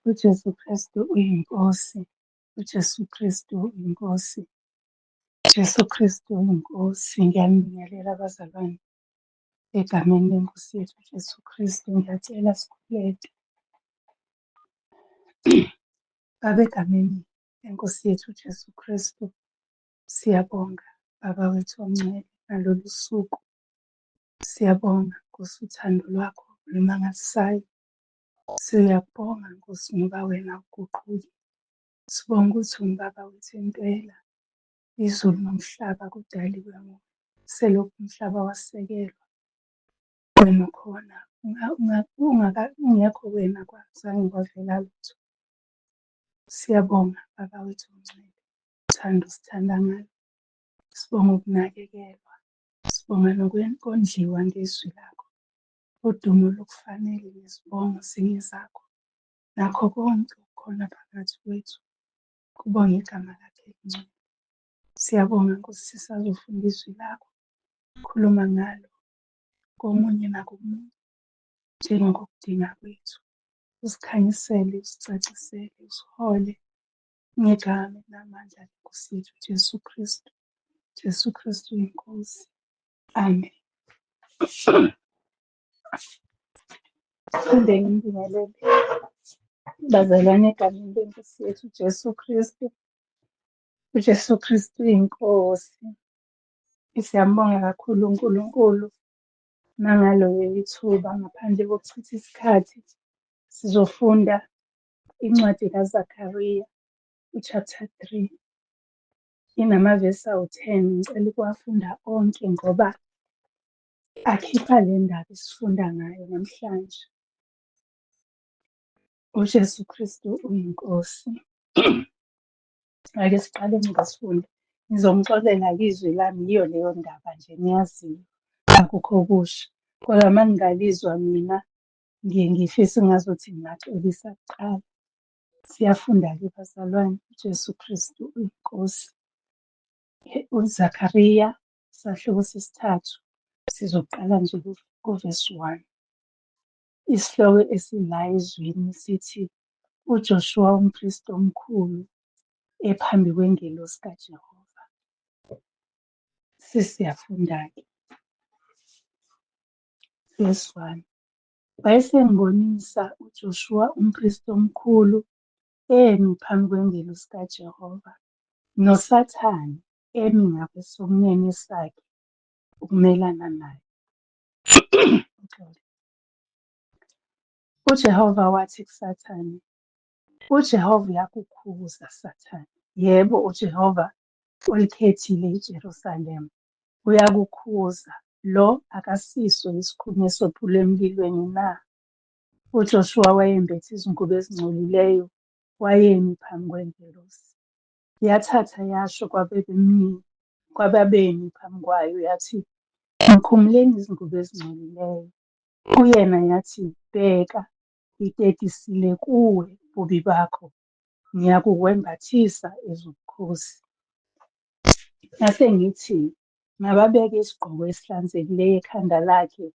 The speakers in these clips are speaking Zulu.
UJesu Kristu uyiNkosi, uJesu Kristu uyiNkosi, Jesu Kristu uyiNkosi. Ngiyanibingelela bazalwane egameni leNkosi yethu uJesu Kristu. Ngiyacela sikhuleke. Baba, egameni leNkosi yethu uJesu Kristu, siyabonga Baba wethu ongcwele ngalolu suku. Siyabonga Nkosi uthando lwakho olumangalisayo. Siyakubonga Nkosi ngoba wena awuguquki. Sibonga ukuthi ungubaba wethu impela. Izulu nomhlaba kudaliwe nguwe. Selokhu umhlaba wasekelwa wena ukhona. Ungekho wena kwazange kwavela lutho. Siyabonga Baba wethu ongcwele, uthando osithanda ngalo. Sibonga ukunakekelwa, sibonga nokondliwa ngezwi lakho. Udumo lukufanele nezibongo zingezakho. Nakho konke okukhona phakathi kwethu kubonga igama lakhe elingcwele. Siyabonga Nkosi sisazofunda izwi lakho, khuluma ngalo komunye nakomunye njengokudinga kwethu. Usikhanyisele, usicacisele, usihole ngegama elinamandla leNkosi yethu Jesu Kristu. Jesu Kristu iNkosi. Amen. Phinde ngimbingelele bazalwane egameni leNkosi yethu Jesu Kristu. UJesu Kristu iNkosi. Siyambonga kakhulu uNkulunkulu nangalo leli thuba ngaphandle kokuchitha isikhathi sizofunda incwadi kaZakariya u-chapter 3 inamavesi awu-10. Ngicela ukuwafunda onke ngoba akhipha le ndaba esifunda ngayo namhlanje. UJesu Kristu uyiNkosi. Ake siqale ngesifundo. Ngizomxolela-ke izwi lami, yiyo leyo ndaba nje niyaziyo, akukho okusha. Kodwa uma ningalizwa mina ngiye ngifise ngazuthi ngingaxolisa kuqala. Siyafunda-ke bazalwane, uJesu Kristu uyiNkosi. UZakariya isahluko sesithathu sizoqala nje kuvesi 1. Isihloko esila ezwini sithi uJoshuwa umpristi omkhulu ephambi kwengelosi kaJehova. Sesiyafunda-ke. Verse 1. Wayesengibonisa uJoshuwa umpristi omkhulu emi phambi kwengelosi kaJehova, noSathane emi ngakwesokunene sakhe ukumelana naye. UJehova wathi kuSathane, uJehova uyakukhuza, Sathane. Yebo, uJehova ulikhethile iJerusalema. Uyakukhuza. Lo akasiso isikhuni esophulwe emlilweni na? UJoshuwa wayembethe izingubo ezingcolileyo, wayemi phambi kwengelosi. Yathatha yasho kwababemi phambi kwayo yathi, Mkhumuleni izingubo ezingcolileyo. Kuyena yathi, Bheka, ngidedisile kuwe ububi bakho, ngiyakukwembathisa ezobukhosi. Ngase ngithi, Mababeke isigqoko esihlanzekileyo ekhanda lakhe.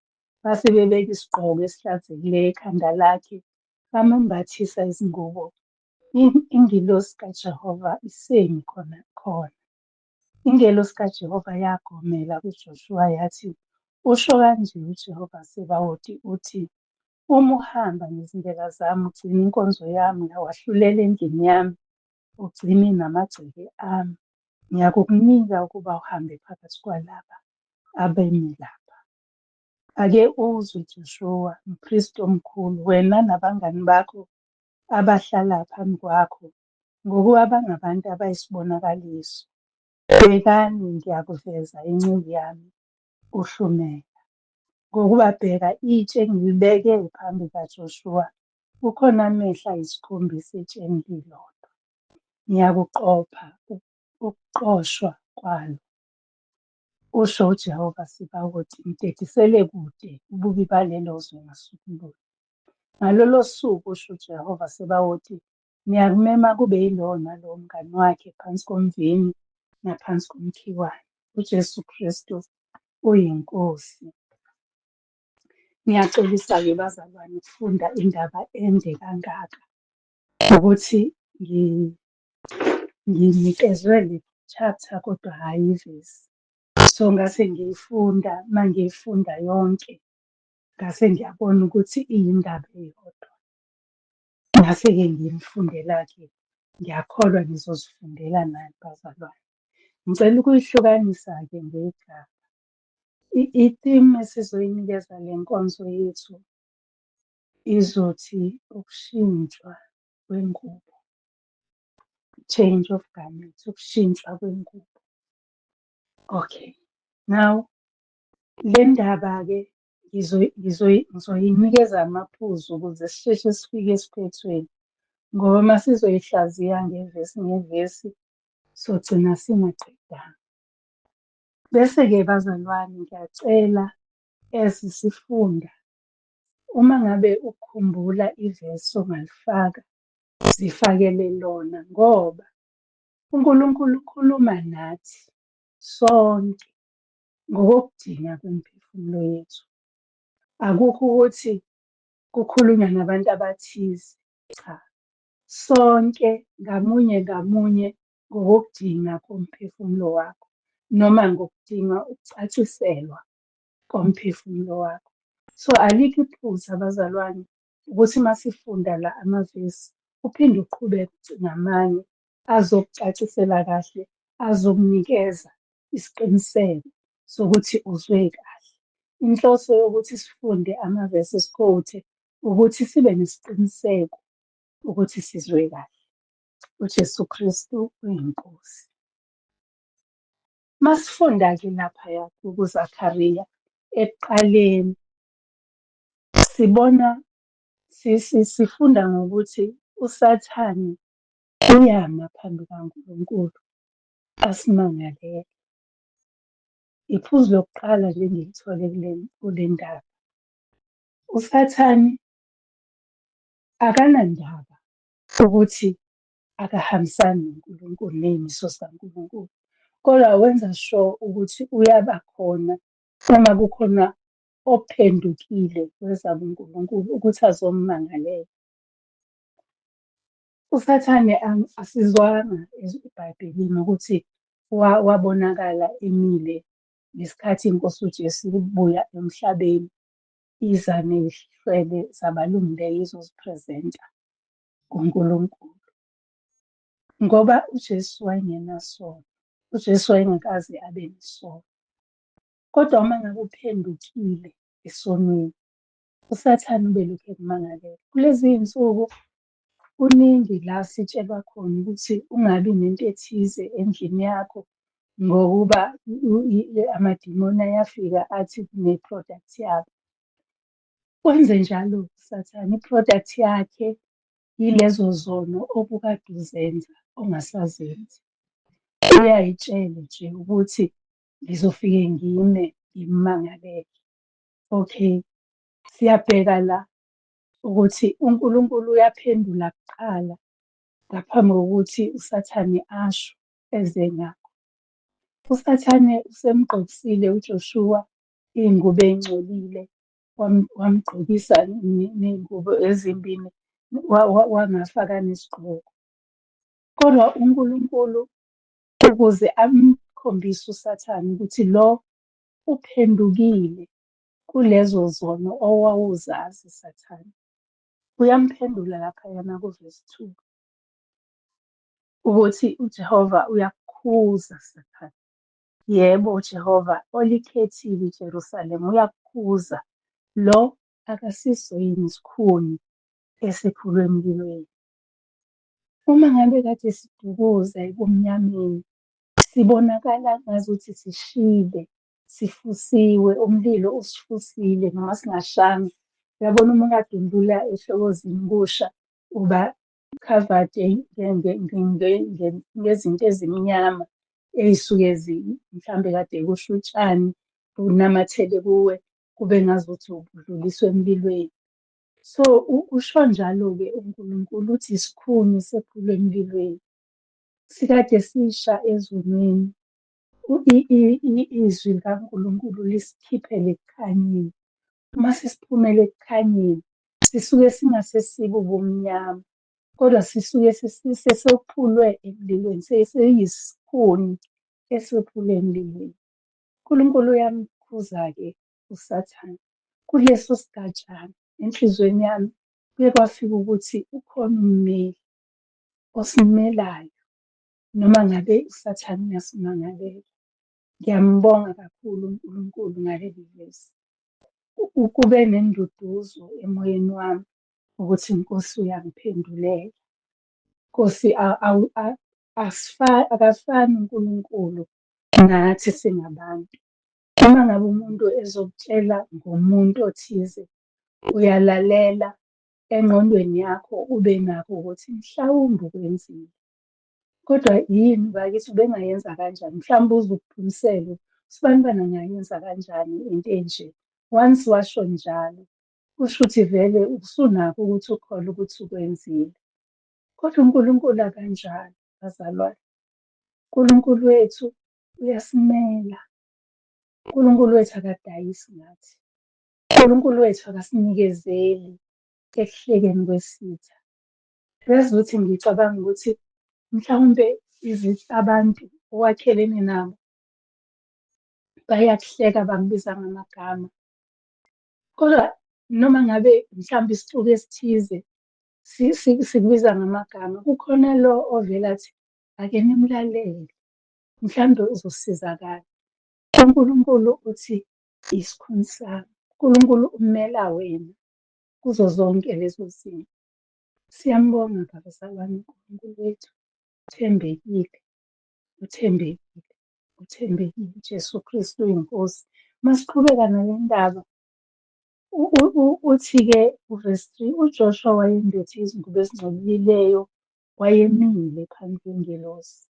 Base bebeka isigqoko esihlanzekileyo ekhanda lakhe, bamembathisa izingubo. Ingelosi kaJehova isemi khona khona. Ingelosi kaJehova yagomela kuJoshuwa yathi, Usho kanje uJehova Sebawoti uthi, Uma uhamba ngezindlela zami, ugcine inkonzo yami, wahlulela endlini yami, ugcine namagceke ami, ngiyakukunika ukuba uhambe phakathi kwalaba abemi lapha. Ake uzwe, Joshuwa, mpristi omkhulu, wena nabangani bakho abahlala phambi kwakho, ngokuba bangabantu abayisibonakaliso. Bhekani, ngiyakuveza inceku yami uHlumela. Ngokuba bheka, itshe engilibeke phambi kukaJoshuwa, kukhona amehlo ayisikhombisa etsheni lilodwa. Ngiyakuqopha ukuqoshwa kwalo, usho uJehova Sebawoti, ngidedisele kude ububi balelo zwe ngasuku lunye. Ngalolo suku, usho uJehova Sebawoti, niyakumema kube yilowo nalowo mngani wakhe phansi komvini naphansi komkhiwane. UJesu Kristu uyiNkosi. Ngiyaxolisa-ke bazalwane ukufunda indaba ende kangaka. Ukuthi nginikezwe le chapter kodwa hhayi ivesi. So, ngase ngiyifunda, uma ngiyifunda yonke, ngase ngiyabona ukuthi iyindaba eyodwa. Ngase-ke ngiyifundela-ke, ngiyakholwa nizozifundela nani bazalwane. Ngicela ukuyihlukanisa-ke ngegama. I-theme esizoyinikeza le nkonzo yethu izothi ukushintshwa kwengubo, change of garment, ukushintshwa kwengubo. Okay, now le ndaba-ke ngizoyinikeza amaphuzu ukuze sisheshe sifike esiphethweni, ngoba uma sizoyihlaziya ngevesi ngevesi sogcina singaqedanga. Bese-ke bazalwane ngiyacela as sifunda, uma ngabe ukhumbula ivesi ongalifaka, zifakele lona ngoba uNkulunkulu ukhuluma nathi sonke ngokokudinga kwemiphefumulo yethu. Akukho ukuthi kukhulunywa nabantu abathize, cha. Sonke ngamunye ngamunye ngokokudinga komphefumulo wakho noma ngokudinga ukucaciselwa komphefumulo wakho. So alikho iphutha bazalwane ukuthi uma sifunda la amavesi uphinde uqhubeke ucinge amanye azokucacisela kahle, azokunikeza isiqiniseko sokuthi uzwe kahle. Inhloso yokuthi sifunde amavesi si-quote ukuthi sibe nesiqiniseko ukuthi sizwe kahle. UJesu Kristu uyiNkosi. Masifunda-ke laphaya kuZakariya ekuqaleni, sibona sifunda ngokuthi uSathane uyama phambi kukaNkulunkulu asimangalele. Iphuzu lokuqala nje engilithole kule ndaba, uSathane akanandaba ukuthi akahambisani noNkulunkulu ney'miso zikaNkulunkulu, kodwa wenza sure ukuthi uyaba khona uma kukhona ophendukile weza kuNkulunkulu ukuthi azommangalela. USathane asizwanga eBhayibhelini ukuthi wabonakala emile ngesikhathi iNkosi uJesu ibuya emhlabeni iza ney'hlwele zabalungileyo izoziphresenta kuNkulunkulu. Ngoba uJesu wayengenasono, uJesu wayengakaze abe nesono. Kodwa uma ngabe uphendukile esonweni, uSathane ubelokhu ekumangalela. Kulezi iy'nsuku kuningi la sitshelwa khona ukuthi ungabi nento ethize endlini yakho ngokuba amadimoni ayafika athi kune-product yabo. Wenze njalo uSathane, i-product yakhe yilezo zono obukade uzenza ongasazenzi. Uyay'tshele nje ukuthi ngizofike ngime ngimmangalele. Okay, siyabheka la ukuthi uNkulunkulu uyaphendula kuqala ngaphambi kokuthi uSathane asho eze ngakho. USathane usemgqokisile uJoshua iy'ngubo ey'ngcolile, wamgqokisa ney'ngubo ezimbini, wangafaka nesigqoko. Kodwa uNkulunkulu ukuze amkhombise uSathane ukuthi lo uphendukile kulezo zono owawuzazi Sathane, uyamphendula laphayana kuvesi 2 ukuthi uJehova uyakukhuza Sathane. Yebo, uJehova olikhethile iJerusalema uyakukhuza. Lo akasiso yini isikhuni esephulwe emlilweni? Uma ngabe kade sidukuza ebumnyameni, sibonakala ngazuthi sishile, sifusiwe, umlilo usifusile noma singashanga. Uyabona uma ukade undlula ehlokozini kusha, uba covered ngezinto ezimnyama ey'suke mhlambe kade kusha utshani bunamathele kuwe, kube ngazuthi udluliswa emlilweni. So, usho njalo-ke uNkulunkulu uthi isikhuni sephulwe emlilweni. Sikade sisha ezonweni. Izwi likaNkulunkulu lisikhiphele ekukhanyeni. Uma sesiphumele ekukhanyeni, sisuke singasesibo ubumnyama. Kodwa sisuke sesophulwe emlilweni, seyisikhuni esophulwe emlilweni. UNkulunkulu uyamkhuza-ke uSathane. Kuleso sigatshana enhliziyweni yami kuye kwafika ukuthi ukhona ummeli osimelayo, noma ngabe uSathane uyasimangalela. Ngiyambonga kakhulu uNkulunkulu ngaleli vesi. Kube nenduduzo emoyeni wami ukuthi iNkosi uyangiphendulela. Nkosi akafani uNkulunkulu nathi singabantu. Uma ngabe umuntu ezokutshela ngomuntu othize, uyalalela engqondweni yakho ube nakho ukuthi mhlawumbe ukwenzile. Kodwa yini bakithi ubengayenza kanjani? Mhlawumbe uze uphimisele, usibanibani angayenza kanjani into enje? Once washo njalo, kusho ukuthi vele usunakho ukuthi ukholwe ukuthi ukwenzile. Kodwa uNkulunkulu akanjalo, bazalwane. UNkulunkulu wethu uyasimela. UNkulunkulu wethu akadayisi ngathi. UNkulunkulu wethu akasinikezeli ekuhlekeni kwesitha. Uyazi ukuthi ngicabanga ukuthi mhlawumbe abantu owakhelene nabo bayakuhleka bakubiza ngamagama. Kodwa noma ngabe mhlawumbe isixuku esithize sikubiza ngamagama, kukhona lo ovele athi, ake nimlalele, mhlawumbe uzosizakala. UNkulunkulu uthi, isikhuni sami. UNkulunkulu umela wena kuzo zonke lezo zimo. Siyambonga bazalwane uNkulunkulu wethu, uthembekile, uthembekile, uthembekile. UJesu Kristu uyiNkosi. Masiqhubeka nale ndaba, uthi-ke uvesi 3, uJoshua wayembethe izingubo ezingcolileyo, wayemile phambi kwengelosi.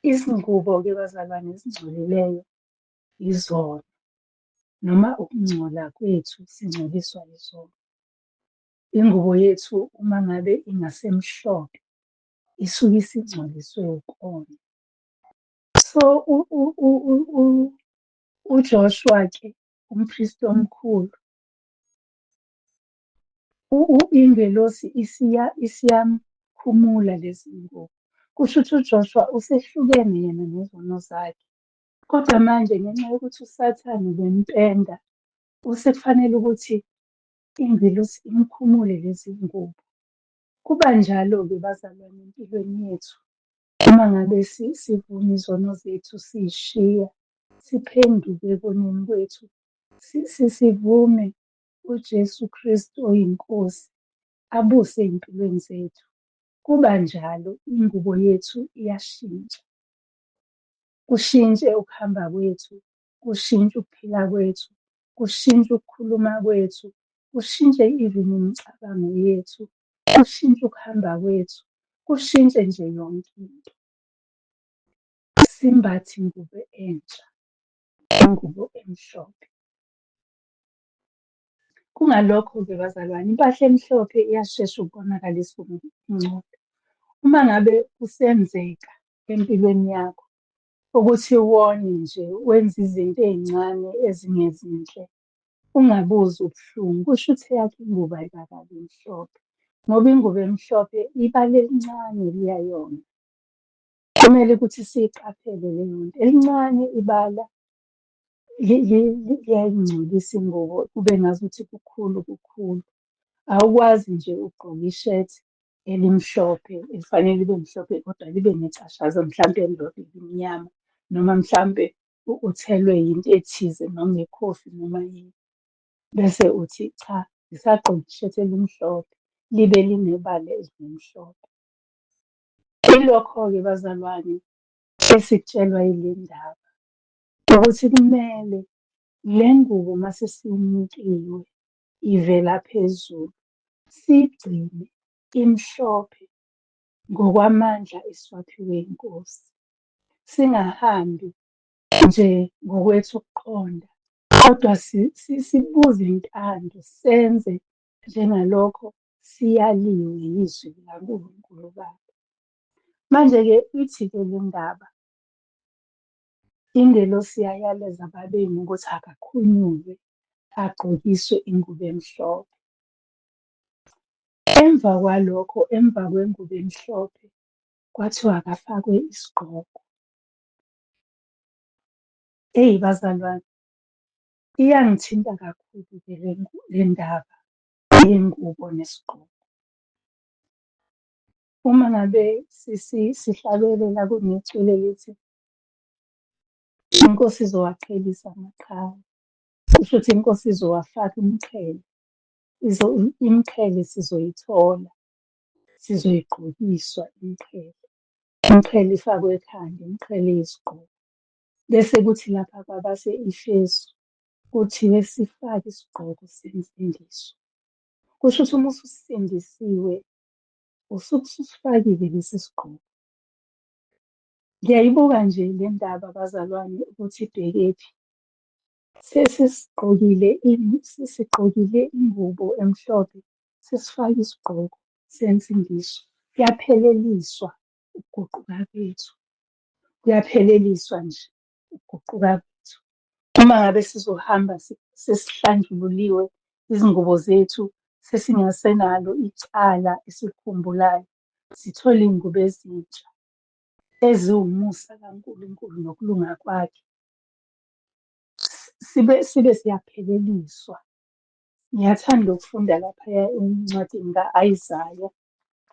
Izingubo-ke bazalwane ezingcolileyo izono, noma ukungcola kwethu singcoliswa izono. Ingubo yethu uma ngabe ingasemhlophe isuke isingcoliswe ukona. So uJoshua-ke umpristi omkhulu, ingelosi isiyamkhumula lezi ngubo. Kusho ukuthi uJoshua usehlukene yena nezono zakhe. Kodwa manje ngenxa yokuthi uSathane ubempenda, usekufanele ukuthi ingelosi imkhumule lezi ngubo. Kuba njalo-ke bazalwane empilweni yethu. Uma ngabe sivuma izono zethu siy'shiya, siphenduke ekoneni kwethu, sivume uJesu Kristu oyiNkosi abuse ey'mpilweni zethu. Kuba njalo, ingubo yethu iyashintsha. Kushintshe ukuhamba kwethu, kushintshe ukuphila kwethu, kushintshe ukukhuluma kwethu, kushintshe even imicabango yethu, kushintshe ukuhamba kwethu, kushintshe nje yonke into. Simbathe ingubo entsha, ingubo emhlophe. Kungalokho-ke bazalwane, impahla emhlophe iyashesha ukubonakalisa ukungcola. Uma ngabe kusenzeka empilweni yakho ukuthi wone nje, wenze izinto ey'ncane ezingezinhle, ungabuzwa ubuhlungu, kusho ukuthi eyakho ingubo ayikakabi mhlophe, ngoba ingubo emhlophe ibala elincane liyayona. Kumele ukuthi siyiqaphele leyo nto. Elincane ibala liyayingcolisa ingubo, kube ngazuthi kukhulu kukhulu. Awukwazi nje ukugqoka ishethi elimhlophe, elifanele libe mhlophe kodwa libe necashaza mhlampe elilodwa elimnyama, noma mhlampe uthelwe yinto ethize noma ikhofi noma yini. Bese uthi cha, ngisagqoke ishethi elimhlophe, libe linebala elimhlophe. Yilokho-ke bazalwane esikutshelwa yile ndaba, ukuthi kumele le ngubo uma sesiyinikiwe ivela phezulu, siyigcine imhlophe ngokwamandla esiwaphiwe iNkosi. Singahambi nje ngokwethu ukuqonda, kodwa sibuze intando, senze njengalokho siyaliwe yizwi likaNkulunkulu Baba. Manje-ke ithi-ke le ndaba, ingelosi yayaleza ababemi ukuthi akakhunyulwe, agqokiswe ingubo emhlophe. Emva kwalokho, emva kwengubo emhlophe, kwathiwa akafakwe isigqoko. Eyi bazalwane, iyangithinta kakhulu-ke le ndaba yengubo nesigqoko. Uma ngabe sihlabelela kuneculo elithi, iNkosi izowaqhelisa amaqhawe. Kushuthi iNkosi izowafaka umqhele, imiqhele sizoyithola, sizoyigqokiswa imiqhele. Imiqhele ifakwe ekhanda, imiqhele iyisigqoko. Bese kuthi lapha kwabase-Efesu, kuthiwe sifake isigqoko sensindiso. Kusho ukuthi uma ususindisiwe, usuke ususifakile lesi sigqoko. Ngiyayibuka nje le ndaba bazalwane ukuthi ibhekephi. Sesisigqokile sesigqokile ingubo emhlophe, sesifake isigqoko sensindiso. Kuyapheleliswa ukuguquka kwethu, kuyapheleliswa nje ukuguquka kwethu. Uma ngabe sizohamba sesihlanjululiwe, izingubo zethu sesingasenalo icala esilikhumbulayo, sithole iy'ngubo ezintsha eziwumusa kaNkulunkulu nokulunga kwakhe. Sibe siyapheleliswa. Ngiyathanda ukufunda laphaya encwadini ka-Isaya,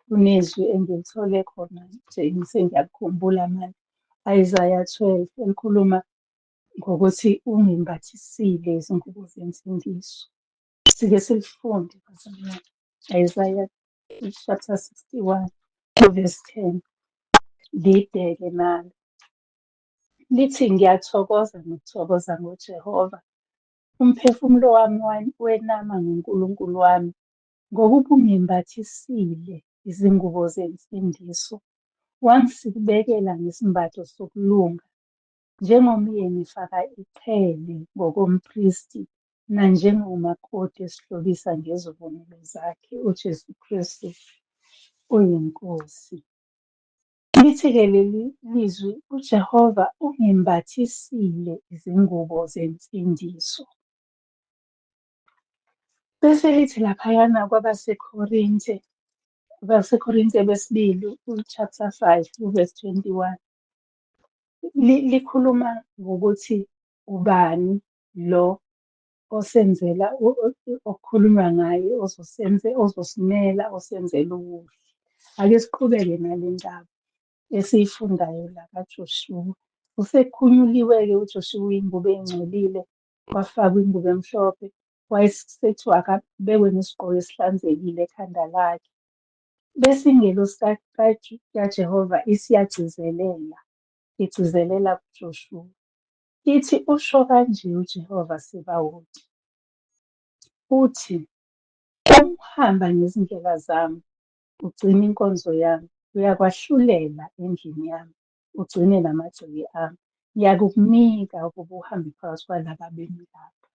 kunezwi engilithole khona nje sengiyakukhumbula manje. Isaiah 12, elikhuluma ngokuthi ungimbathisile izingubo zensindiso. Sike silifunde bazalwane, Isaiah chapter 61, verse 10. Lide-ke nalo. Lithi, ngiyathokoza nokuthokoza ngoJehova. Umphefumulo wami wenama ngoNkulunkulu wami, ngokuba ungimbathisile izingubo zensindiso, wangisibekela ngesimbatho sokulunga, njengomyeni efaka iqhele ngokompristi, nanjengomakoti esihlobisa ngezivunulo zakhe. UJesu Kristu uyiNkosi. Lithi-ke leli lizwi, uJehova ungimbathisile izingubo zensindiso. Bese lithi laphayana kwabaseKorinte, abaseKorinte besibili, u-chapter 5, u-verse 21, likhuluma ngokuthi ubani lo osenzela okukhulunywa ngaye ozosenze ozosimela osenzela okuhle. Ake siqhubeke nale ndaba esiyifundayo la kaJoshuwa. Usekhunyuliwe-ke uJoshuwa iy'ngubo ey'ngcolile, wafakwa ingubo emhlophe, wayesekuthiwa akabekwe nesigqoko esihlanzekile ekhanda lakhe. Bese ingelosi kaJehova isiyagcizelela, igcizelela kuJoshuwa. Ithi usho kanje uJehova Sebawoti, uthi, uma uhamba ngezindlela zami, ugcine inkonzo yami, uyakwahlulela endlini yami, ugcine namagceke ami. Ngiyakukunika ukuba uhambe phakathi kwalaba bemi lapha.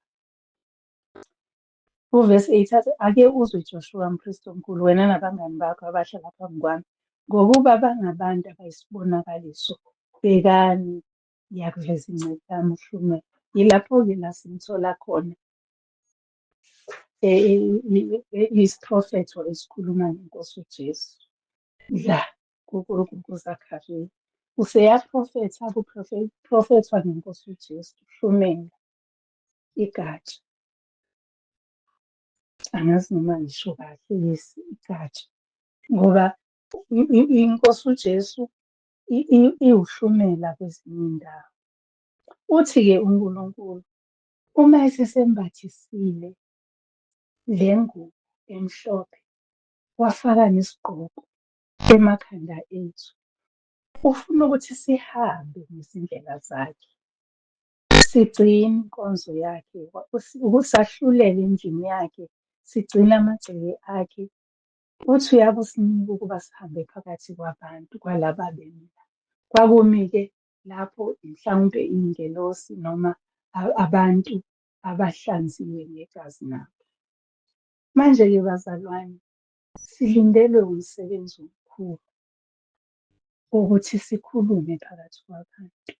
Uvesi 8 athi, ake uzwe Joshua mpristi omkhulu, wena nabangani bakho abahlala phambi kwami, ngokuba bangabantu abayisibonakaliso. Bhekani, ngiyakuveza inceku yami uHlumela. Yilapho-ke la simthola khona isiprofetho esikhuluma ngeNkosi uJesu. La kuZakhariya. Useyaprofetha, kuprofethwa ngeNkosi uJesu, uHlumela, igatsha. Angazi noma ngisho kahle, yes, igatsha. Ngoba iNkosi uJesu iwuhlumela kwezinye iy'ndawo. Uthi-ke uNkulunkulu, uma esesembathisile le ngubo emhlophe, wafaka nesigqoko emakhanda ethu, ufuna ukuthi sihambe ngezindlela zakhe, sigcine inkonzo yakhe, ukusahlulele endlini yakhe, sigcine amagceke akhe. Uthi uyakusinika ukuba sihambe phakathi kwabantu, kwalaba bemi la. Kwakumi-ke lapho mhlawumpe iy'ngelosi noma abantu abahlanziwe ngegazi nabo. Manje-ke bazalwane, silindelwe umsebenzi omkhulu wokuthi sikhulume phakathi kwabantu.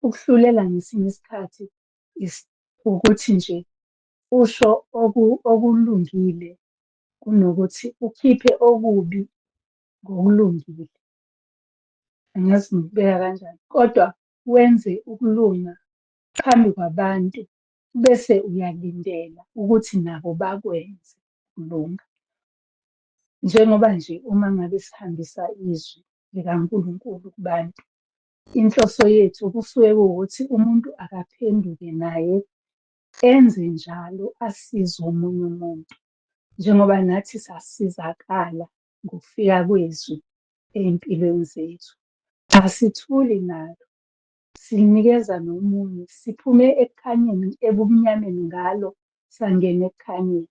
Ukuhlulela ngesinye isikhathi is ukuthi nje usho okulungile. Kunokuthi ukhiphe okubi ngokulungile. Angazi ngikubeka kanjani, kodwa wenze ukulunga phambi kwabantu, bese uyalindela ukuthi nabo bakwenze ukulunga. Njengoba nje uma ngabe sihambisa izwi likaNkulunkulu kubantu, inhloso yethu kusuke kuwukuthi umuntu akaphenduke naye enze njalo, asize omunye umuntu. Njengoba nathi sasizakala ngokufika kwezwi ey'mpilweni zethu. Asithuli nalo, silinikeza nomunye, siphume ekukhanyeni, ebumnyameni ngalo, sangena ekukhanyeni.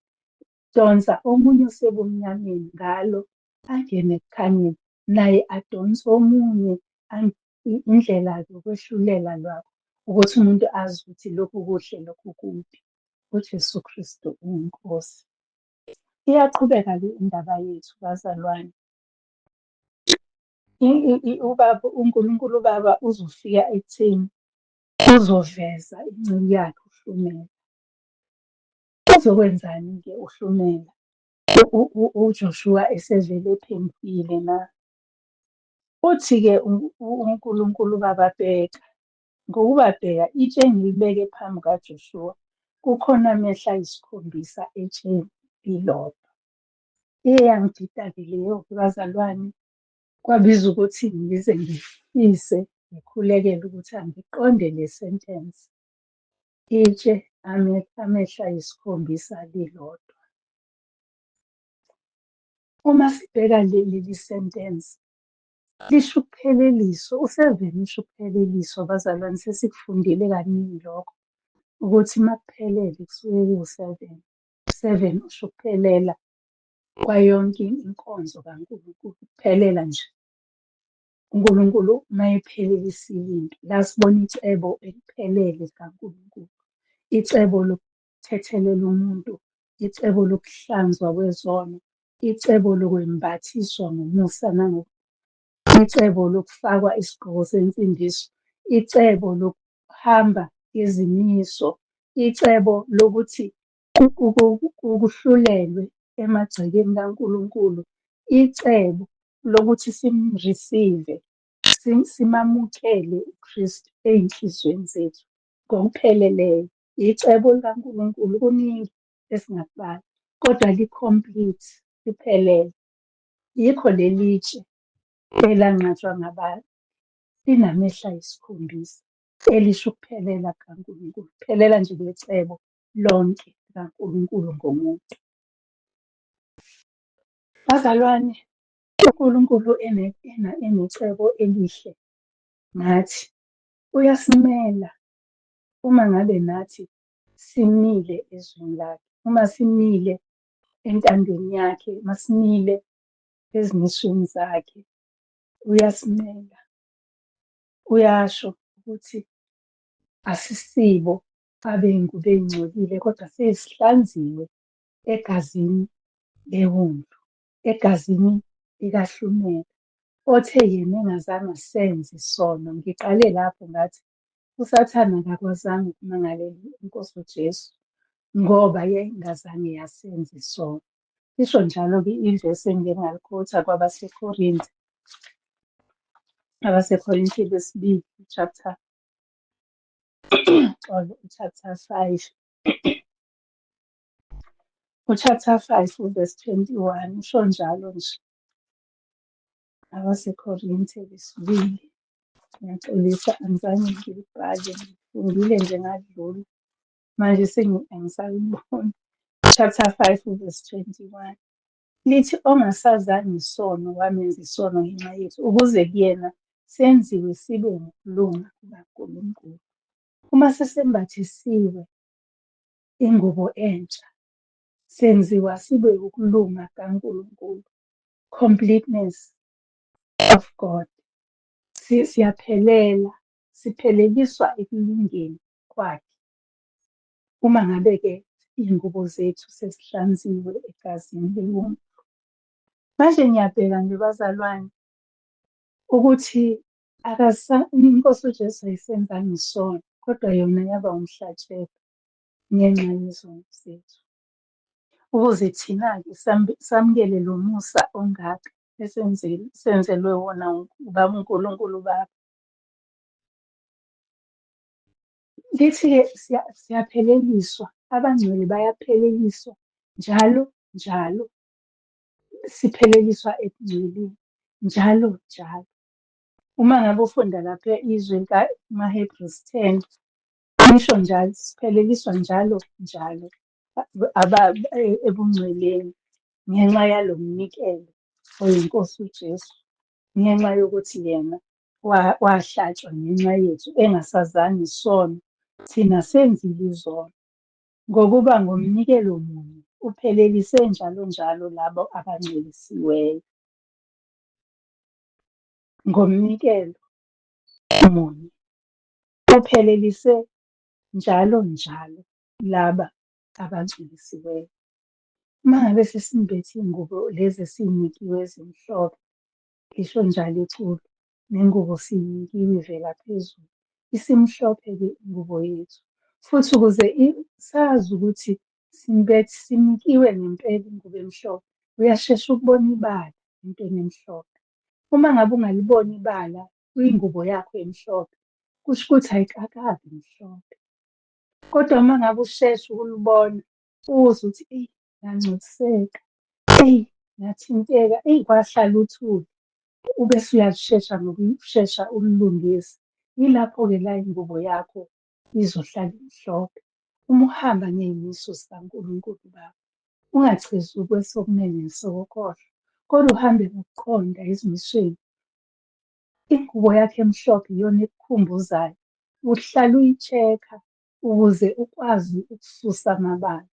Donsa omunye osebumnyameni ngalo, angene ekukhanyeni, naye adonse omunye. Indlela-ke ukwehlulela lwakho, ukuthi umuntu azi ukuthi lokhu kuhle, lokhu kubi. UJesu Kristu uyiNkosi. Iyaqhubeka-ke indaba yethu bazalwane. Ubaba, uNkulunkulu uBaba uzofika ekutheni uzoveza inceku yakhe uHlumela. Uzokwenzani-ke uHlumela uJoshua esevele ephendukile na? Uthi-ke uNkulunkulu uBaba, bheka, ngokuba bheka, itshe engilibeke phambi kukaJoshuwa, kukhona amehlo ayisikhombisa etsheni lilodwa. Iye yangidida-ke leyo bazalwane, kwabiza ukuthi ngize ngifise ngikhulekele ukuthi angiqonde le sentence. Itshe amehlo ayisikhombisa lilodwa. Uma sibheka leli sentence, lisho ukupheleliswa, u-seven usho ukupheleliswa bazalwane, sesikufundile kaningi lokho, ukuthi uma kuphelele kusuke kuwu-seven. Seven usho ukuphelela kwayonke inkonzo kaNkulunkulu, ukuphelela nje. uNkulunkulu uma ephelelisile into, la sibona icebo eliphelele likaNkulunkulu, icebo lokuthethelela umuntu, icebo lokuhlanzwa kwezono, icebo lokwembathiswa ngomusa icebo lokufakwa isigqoko sensindiso, icebo lokuhamba izimiso, icebo lokuthi kuhlulelwe emagcekeni kaNkulunkulu, icebo lokuthi simrisive, simamukele uKristu ey'nhliziyweni zethu ngokupheleleyo. Icebo likaNkulunkulu kuningi esingakubala, kodwa li-complete, liphelele. Yikho leli tshe elanqatshwa ngabantu, linamehlo ayisikhombisa, elisho ukuphelela kukaNkulunkulu, ukuphelela nje kwecebo lonke likaNkulunkulu ngomuntu. Bazalwane, uNkulunkulu enecebo elihle ngathi, uyasimela uma ngabe nathi simile ezwini lakhe, uma simile entandweni yakhe, uma simile ezimisweni zakhe, uyasimela. Uyasho ukuthi asisibo abengubo ey'ngcolile kodwa sesihlanziwe egazini lewundlu, egazini likaHlumela, othe yena engazange asenze isono. Ngiqale lapho ngathi uSathane akakwazanga ukumangalela iNkosi uJesu ngoba yayingazange yasenza isono. Isho njalo-ke ivesi engike ngalikhotha kwabaseKorinte, abaseKorinte besibili, chapter, xolo, chapter 5. U-chapter 5 uverse 21 usho njalo nje. AbaseKorinte besibili. Ngiyaxolisa angizange ngilibhale, ngifundile nje ngadlula. Manje angisayiboni. Chapter 5 verse 21. Lithi ongasazange isono wamenza isono ngenxa yethu ukuze kuyena senziwe sibe ngokulunga kukaNkulunkulu. Uma sesembathisiwe ingubo entsha, senziwa sibe ukulunga kukaNkulunkulu, completeness of God. Siyaphelela, sipheleliswa ekulungeni kwakhe. Uma ngabe-ke iy'ngubo zethu sezihlanziwe egazini leWundlu. Manje ngiyabheka nje bazalwane ukuthi iNkosi uJesu ayisenzanga isono, kodwa yona yaba umhlatshelo ngenxa yezono zethu. Ukuze thina-ke samukele lo musa ongaka esenzile senzelwe wona ubaba uNkulunkulu uBaba. Lithi-ke siyapheleliswa, abangcwele bayapheleliswa njalo njalo. Sipheleliswa ebungcweleni njalo njalo. Uma ngabe ufunda lapha izwi likaMahebrews 10, lisho njalo, sipheleliswa njalo njalo ebungcweleni ngenxa yalo mnikelo oyiNkosi uJesu, ngenxa yokuthi yena wahlatshwa ngenxa yethu engasazani isono, thina senzile izono. Ngokuba ngomnikelo munye uphelelise njalo njalo labo abangcwelisiweyo. Ngomnikelo munye uphelelise njalo njalo laba abangcwelisiweyo. Uma ngabe sesimbethe iy'ngubo lezi esiy'nikiwe ezimhlophe, lisho njalo iculo, nengubo siyinikiwe ivela phezulu. Isimhlophe-ke ingubo yethu, futhi ukuze sazi ukuthi simbethe, sinikiwe ngempela ingubo emhlophe, uyashesha ukubona ibala entweni emhlophe. Uma ngabe ungaliboni ibala kwingubo yakho emhlophe, kusho ukuthi ayikakabi mhlophe. Kodwa uma ngabe ushesha ukulibona, uzwe ukuthi eyi, ngangcoliseka, eyi, ngathinteka, eyi, kwahlala uthuli. Ubese uyashesha ngokushesha ulilungise. Yilapho-ke la ingubo yakho izohlala imhlophe. Uma uhamba ngey'miso zikaNkulunkulu uBaba, ungachezuki kwesokunene nesokukhohlo, kodwa uhambe ngokuqonda ezimisweni. Ingubo yakho emhlophe iyona ekukhumbuzayo, uhlale uyi-check-a ukuze ukwazi ukususa amabala.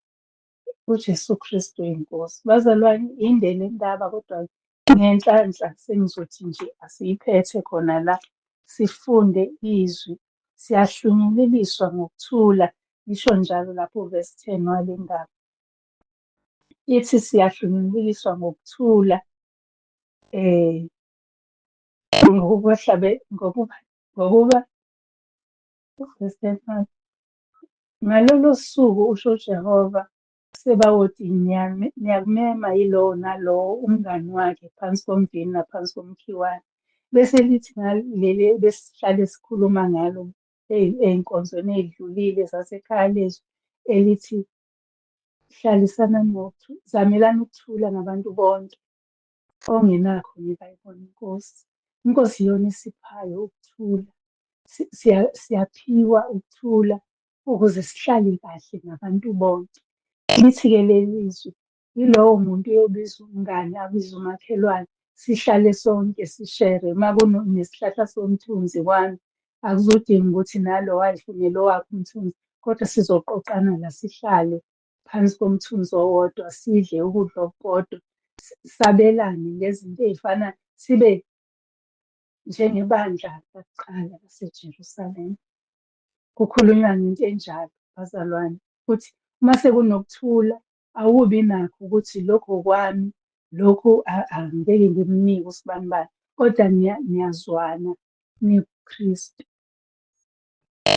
UJesu Kristu uyiNkosi. Bazalwane, inde le ndaba kodwa ngenhlanhla sengizothi nje asiyiphethe khona la, sifunde izwi. Siyahlunyeleliswa ngokuthula, ngisho njalo lapho verse 10 wale ndaba. Ithi siyahlunyeleliswa ngokuthula ngokuba ngokuba verse 10 ngalolo suku usho uJehova Sebawoti niyakumema yilowo nalowo umngani wakhe phansi komvini naphansi komkhiwane. Bese lithi ngaleli ebesihlale sikhuluma ngalo ey'nkonzweni ey'dlulile zasekhaya lezwi elithi hlalisanani zamelani ukuthula nabantu bonke. Ongenakho ngeke ayibone iNkosi. INkosi iyona esiphayo ukuthula. Siyaphiwa ukuthula ukuze sihlale kahle nabantu bonke. Lithi-ke leli zwi, yilowo muntu uyobiza umngani, abize umakhelwane, sihlale sonke sishere. Uma kunesihlahla somthunzi kwami, akuzudinga ukuthi nalo ayifunele owakhe umthunzi, kodwa sizoqoqana la sihlale phansi komthunzi owodwa, sidle ukudla okukodwa, sabelane ngezinto ey'fana, sibe njengebandla lakuqala laseJerusalema. Kukhulunywa ngento enjalo, bazalwane, ukuthi uma sekunokuthula, awubi nakho ukuthi lokhu okwami, lokhu angeke ngimnike usibanibani, kodwa niyazwana nikuKristu.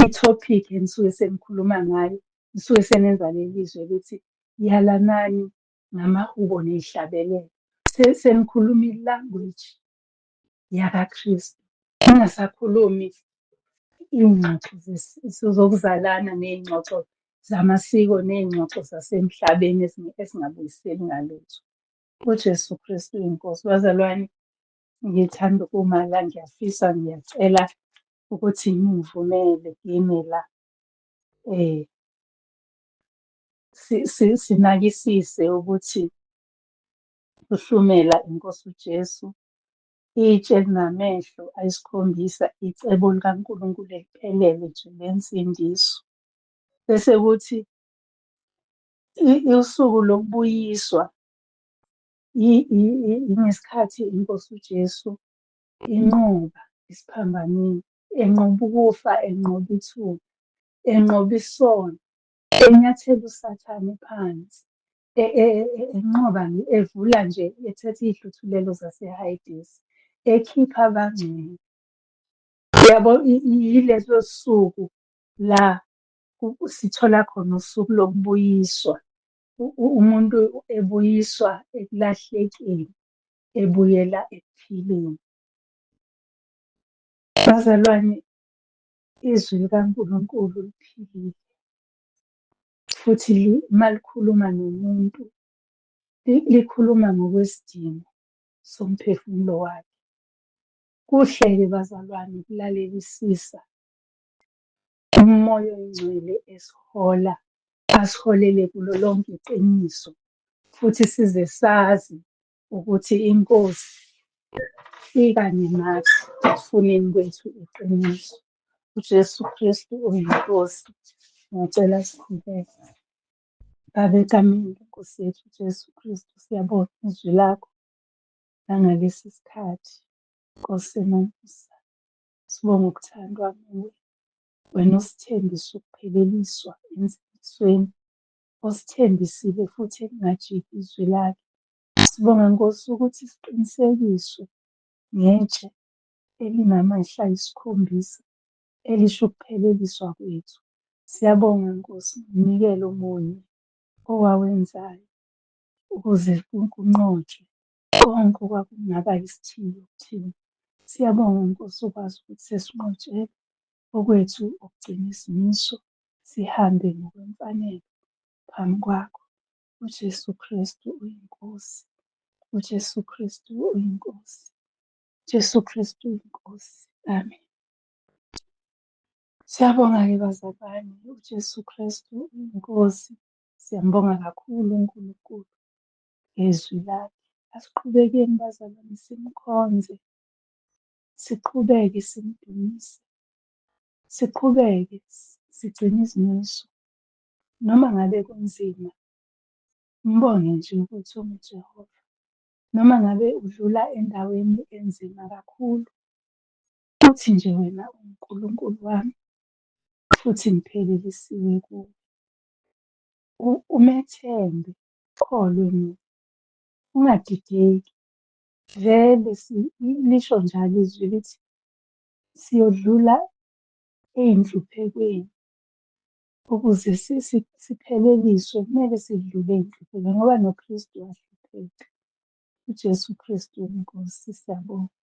I-topic enisuke senikhuluma ngayo, nisuke senenza leli zwi elithi yalanani ngamahubo ney'hlabelelo. Senikhuluma i-language yakaKristu, ningasakhulumi iy'ngxoxo zokuzalana ney'ngxoxo zamasiko ney'ngxoxo zasemhlabeni ezingabuyiseli ngalutho. UJesu Kristu uyiNkosi. Bazalwane, ngithanda ukuma la, ngiyafisa, ngiyacela ukuthi ningivumele ngime la. Sinakisise ukuthi uhlumela iNkosi uJesu, itshe elinamehlo ayisikhombisa, icebo likaNkulunkulu eliphelele nje lensindiso. Bese kuthi usuku lokubuyiswa ngesikhathi iNkosi uJesu inqoba esiphambanweni, enqoba ukufa, enqoba ithuna, enqoba isono, enyathela uSathane phansi, enqoba, evula nje, ethatha iy'hluthulelo zaseHayidesi, ekhipha abangcwele. Uyabo, yileso suku la sithola khona usuku lokubuyiswa. Umuntu ebuyiswa ekulahlekeni, ebuyela ekuphileni. Bazalwane, izwi likaNkulunkulu liphilile, futhi uma likhuluma nomuntu, likhuluma ngokwesidingo somphefumulo wakhe. Kuhle-ke bazalwane ukulalelisisa uMoya Oyingcwele esihola, asiholele kulo lonke iqiniso, futhi size sazi ukuthi iNkosi ikanye nathi ekufuneni kwethu iqiniso. UJesu Kristu uyiNkosi. Ngiyacela sikhuleke. Baba, egameni leNkosi yethu uJesu Kristu, siyabonga izwi lakho nangalesi sikhathi. Nkosi enomusa, sibonga ukuthandwa nguwe, wena osithembisa ukupheleliswa ensindisweni, osithembisile futhi ekungajiki izwi lakhe. Sibonga Nkosi ukuthi siqinisekiswe ngetshe elinamehlo ayisikhombisa elisho ukupheleliswa kwethu. Siyabonga Nkosi ngomnikelo munye owawenzayo ukuze kunqotshwe konke okwakungaba isithiyo kuthina. Siyabonga Nkosi ukwazi ukuthi sesinqotshelwe, okwethu ukugcina izimiso, sihambe ngokwemfanelo phambi kwakho. UJesu Kristu uyiNkosi. UJesu Kristu uyiNkosi. UJesu Kristu uyiNkosi. Amen. Siyabonga-ke bazalwane, uJesu Kristu uyiNkosi. Siyambonga kakhulu uNkulunkulu ngezwi lakhe. Asiqhubekeni bazalwane simkhonze, siqhubeke simdumise, siqhubeke sigcine izimiso. Noma ngabe kunzima, mbonge nje ukuthi unguJehova. Noma ngabe udlula endaweni enzima kakhulu, uthi nje wena unguNkulunkulu wami futhi ngiphelelisiwe kuwe. Umethembe, ukholwe nguye, ungadideki. Vele lisho njalo izwi lithi siyodlula ey'nhluphekweni ukuze sipheleliswe kumele sidlule ey'nhluphekweni ngoba noKristu wahlupheka. UJesu Kristu uyiNkosi, siyabonga.